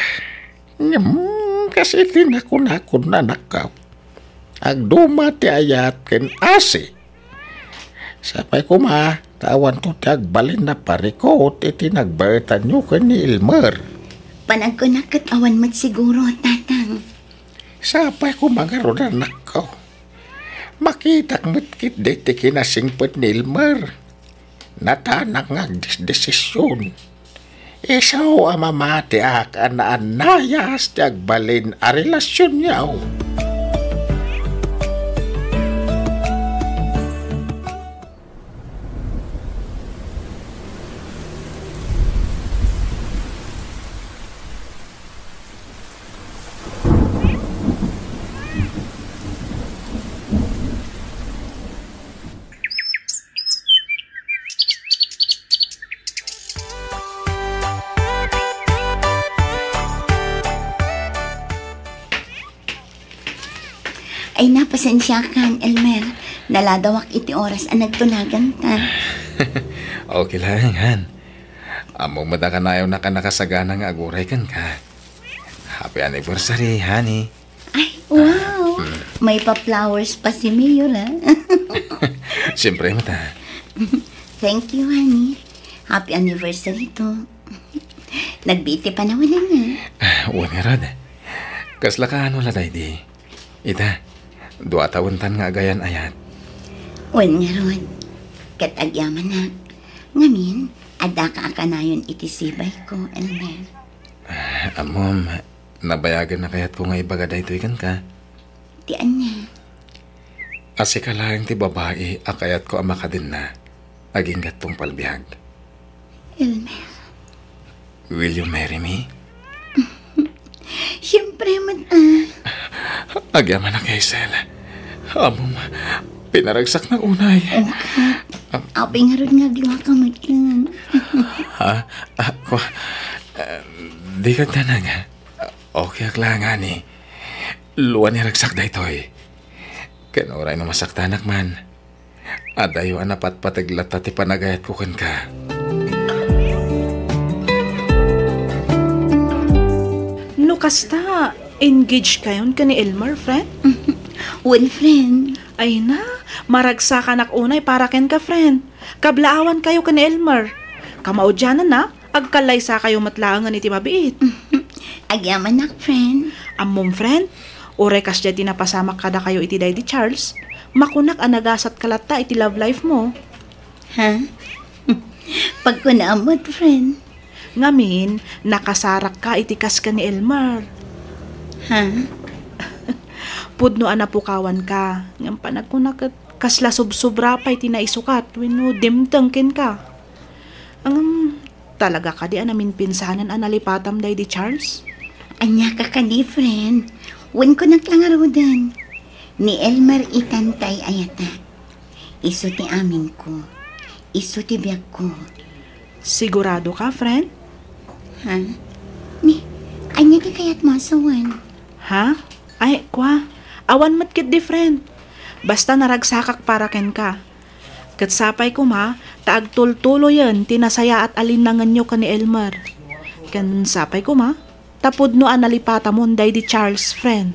Ngem, kas iti nakunakon, anakko, agduma ti ayat ken asi. Sapay koma ta awanto ti agbalin a parikut iti nagbaetanyo ken ni Elmer. Panagkunak ket awan met siguro, Tatang. Sapay koma ngarud, anakko. Makitak met ketdi ti kinasingpet ni Elmer. Natanak nga agdesdesision. Isu a mamatiak a naannayas ti agbalin a relasionyo. Ay, napasensiakan, Elmer. Naladawak iti oras a nagtunaganta. Okay lang, han. Ammom met a kanayonnak a nakasagana nga aguray kenka. Happy anniversary, honey. Ay, wow! Ah, mm. May pa-flowers pa si Mayor, ah. Siyempre, mata. Thank you, honey. Happy anniversary to. Nagbiit ti panawen, ah. Ah, wen ngarud. Kasla kaano la daydi? Ita, dua tawentan nga agayan-ayat. Wen ngarud. Ket agyamanak. Ngamin, addaka a kanayon iti sibayko, Elmer. Ah, ammom, nabayagen a kayatko nga ibaga daytoy kenka. Ti ania? A sika laeng ti babai a kayatko a makadenna agingga tungpal biag. Elmer. Will you marry me? Siyempre met, ah. Agyamanak, Hazel. Ammom, pinaragsaknak unay. Okay. Am- Apay ngarud nga agluaka met lang. Ha? Ah, kwa-, ah, di ka tanang, ha? Okay ak laeng, honey. Lua ni ragsak daytoy. Ken uray no masaktanak man, adayo a napatpateg latta ti panagayatko kenka. No kasta, engaged kayon ken ni Elmer, friend? Well, friend. Ay na, maragsakanak unay para kenka, friend. Kablaawankayo ken ni Elmer. Kamaudiananna, agkallaysakayo met laengen iti mabiit. Agyamanak, friend. Ammom, friend, uray kasdiay ti napasamak kadakayo iti Daddy Charles, makunak a nagasatka latta iti love life mo. Ha? Pagkunaam met, friend. Ngamin, nakasarakka iti kas ken ni Elmer. Ha? Pudno a napukawanka, ngem panagkunak ket kasla sobsobra pay ti naisukat wenno dimteng kenka. Ngem, talaga kadi a naminpinsanen a nalipatam daydi Charles? Ania ka kadi, friend? Wen kunak la ngaruden. Ni Elmer itan tay ayatek. Isu ti aminko. Isu ti biagko. Sigurado ka, friend? Ha? Ni, ania ti kayatmo a sawen? Ha? Ay, kwa. Awan met ketdi, friend. Basta naragsakak para kenka. Ket sapay koma ta agtultuloyen ti nasayaat a linnangenyo ken ni Elmer. Ken sapay koma ta pudno a nalipatamon daydi Charles, friend.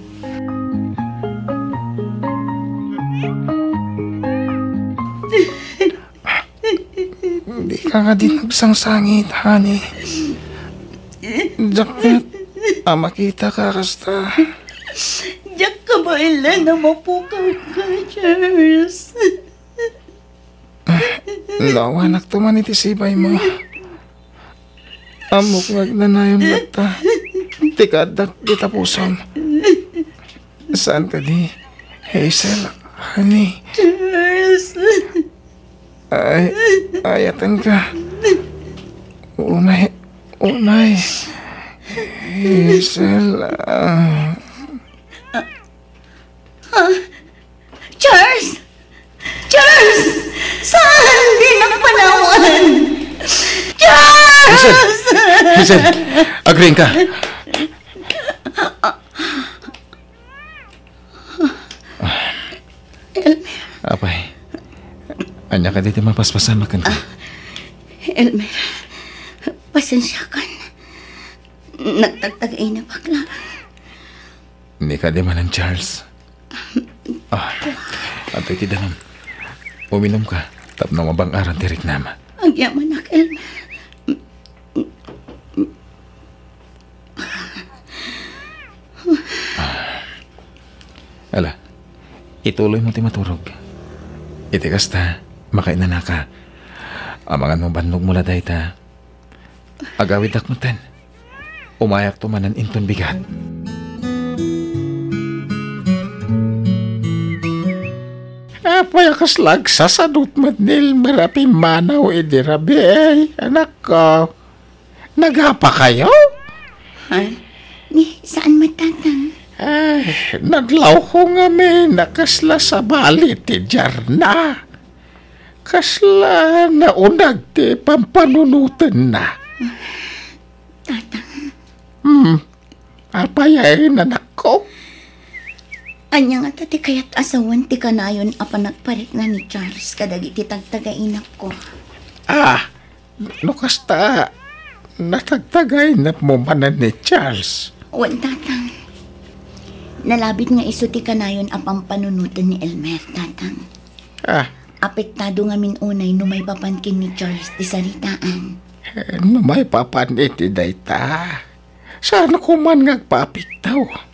Dika kadi nagsangsangit, honey. Diak met a makitaka kasta. Diak kabaelan a mapukawka, Charles. No awanakto man iti sibaymo, ammok nga agnanayon latta ti kaaddak dita pusom. Saan kadi, Hazel, honey? Charles. Ay, ayatenka. Unay, unay. Hazel, ah. Charles! Charles! Saan? Di nagpanawan! Charles! Hazel! Hazel! Agriingka! Elmer. Apay, ania kadi ti mapaspasamak kenka? Ah, Elmer, pasensiakan. Nagtagtagainepka laeng. Ni kadi manen, Charles. Ah, adtoy ti danum. Uminumka tapno mabang-aran ti riknam. Agyamanak, Elmer. Ala, ituloymo ti maturog. Iti kasta, makainanaka. Amangan no bannogmo la dayta. Agawidak metten. Umayakto manen inton bigat. Apay a kasla agsasadot met ni Elmer a pimmanaw idi rabii, anakko? Nagapakayo? Ha? Ni, saan met, Tatang? Ay, nadlawko ngamin a kasla sabali ti diarna. Kasla naunag ti pampanunotenna. Tatang. Hmm. Apay a, anakko? Ania ngata ti kayat a sawen ti kanayon a panagparikna ni Charles kadagiti tagtagainepko? Ah, no kasta, natagtagainepmo manen ni Charles? Wen, Tatang. Nalabit nga isu ti kanayon a pampanunoten ni Elmer, Tatang. Ah. Apektado ngamin unay no maipapan ken ni Charles ti saritaan. Eh, no maipapan iti dayta, saan koman nga agpaapekto?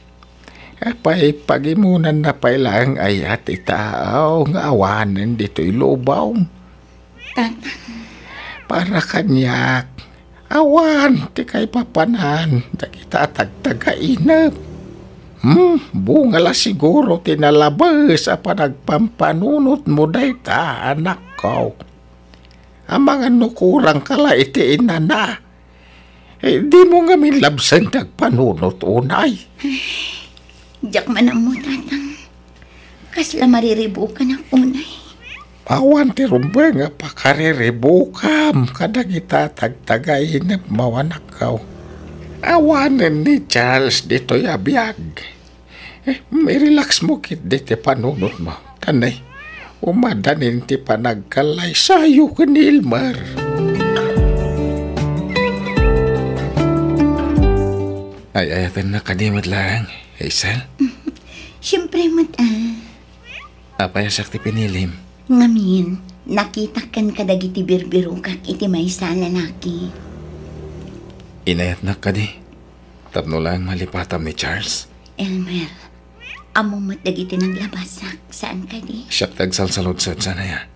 Apay, pagimonanna pay laeng aya ti tao nga awanen ditoy lubong? Tatang. Para kaniak, awan ti kaipapanan dagita a tagtagainep. Hmm, bunga la siguro ti nalabes a panagpampanunotmo dayta, anakko. Amangan no kurangka la iti inana. Eh, dimo ngamin labseng ti agpanunot unay. Diak man ammo, Tatang. Kasla mariribukanak unay. Awan ti rumbeng a pakariribukam kadagita tagtagainepmo, anakko. Awanen ni Charles ditoy a biag. Eh, i-relax mo ketdi ti panunotmo. Tanay, umadanin ti panagkallaysayo ken ni Elmer. Ay-ayatennak kadi met laeng, Hazel? Siempre met, ah. Apay a siak ti pinilim? Ngamin, nakitak ken kadagiti birbirokak iti maysa a lalaki. Inayatnak kadi tapno laeng malipatam ni Charles? Elmer, ammom met dagiti naglabasak, saan kadi? Siak ti agsalsaludsod, saan aya?